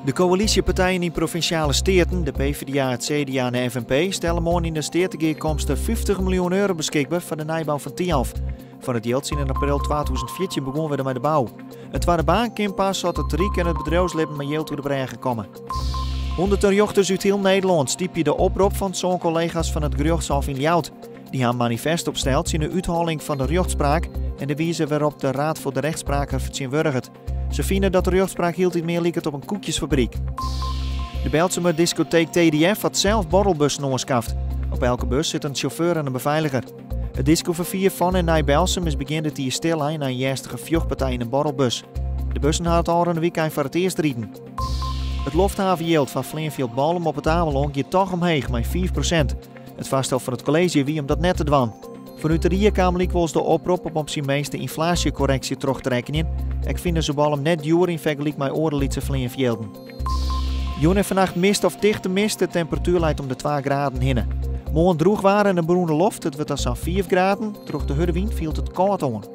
De koälysjepartijen yn Provinsjale Steaten, de PvdA, it CDA en de FNP, stelle moarn yn de steategearkomste 50 miljoen euro beskikber foar de nijbou fan Thialf. Fan it jild sil yn april 2014 begûn wurde mei de bou. In twadde baan kin pas as it Ryk en it bedriuwslibben mei jild oer de brêge komme. Hûnderten rjochters út hiel Nederlân stypje de oprop fan sân kollega's fan it gerjochtshôf yn Ljouwert. Dy ha in manifest opsteld tsjin de útholling fan de rjochtspraak en de wize wêrop't de Raad voor de Rechtspraak har fertsjinwurdiget. Se fine dat de rjochtspraak hieltyd mear liket op in koekjesfabryk. De Beltsumer diskoteek TDF hat sels borrelbussen oanskaft. Op elke bus sit in sjauffeur en in befeiliger. It diskoferfier fan en nei Belsum is begjin dit jier stillein nei in earnstige fjochtpartij yn in borrelbus. De bussen ha it ôfrûne wykein foar it earst riden. It lofthavenjild foar fleanfjild Ballum op It Amelân giet toch omheech mei 5%. It foarstel fan it kolleezje wie om dat net te dwaan. Fanút de rie kaam lykwols de oprop om op syn minst de ynflaasjekorreksje troch te rekkenjen. Ek fine se Ballum net djoer yn fergelyk mei oare lytse fleanfjilden. Jûn en fannacht mist of tichte mist, de temperatuer leit om de 2 graden hinne. Moarn drûch waar en in berûne loft, it wurdt dan sa'n 5 graden. Troch de hurde wyn fielt it kâld oan.